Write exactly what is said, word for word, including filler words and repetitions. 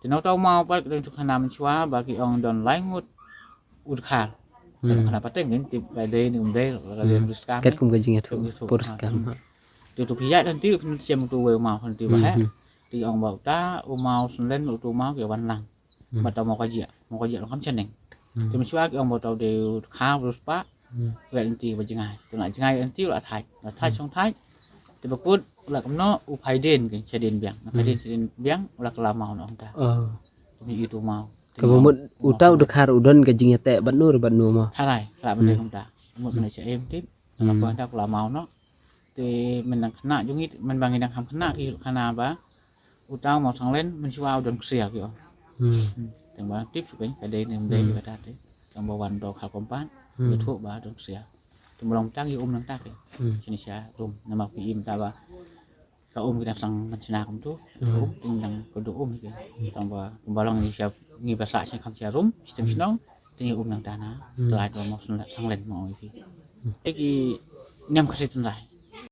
Te na uta u maw pat ka dang tu khana mynshuwa ba ki ong don lai ngut u dkhar. Don khana pateng kin tip ka dei ne um dei, ka dei riskam. Kat kum ka jingïathuh. Pur skam. Te tu phi ïaid hangtu phin shem utu uwei u maw hangtu ba heh. Te ki ong ba uta u maw Synlen, utu u maw ki wan lang. Ba uta u maw ka jia, maw ka jia long kam chaneng. Te mynshuwa ki ong ba uta u dei u dkhar ba u spah. Ïaid hangtu ba jngai. Te u la jngai hangtu u la thait. La thait shong thait. Te ba kut u la kumno u phaidien kin shadien biang. Na phaidien shadien biang u la kylla maw na ong ta. Te utu u maw. Kaba mut uta u dkhar u don ka jingïateh bad nu re bad nu maw. Tharai, kylla bad nu kumta. Mut mynne sha em tip. Na phaidien ta kylla maw no. Te mynne nang khynnah jong ngi, mynba ngi dang kham khynnah ki khana ba uta u maw Synlen mynshuwa u don ksiar ki ong. Tang ba tip shu ken ka dei ne um dei kata te. Tang ba wan dor khal kompat, ïathuh ba don ksiar. Te ba long tang ïa um nangta ke. Shane sha rum namar ki im ta ba ka um ki dang sang ban shna kumtu. Um, te nang ka du um hi ke. Tang ba kumba long ngi sha, ngi ba sah sha kham sha rum, shiteng shnong. Te ngi um nangta na trai ba maw Synlen, Synlen maw ong ïa ki. Te ki niam Khasi tynrai.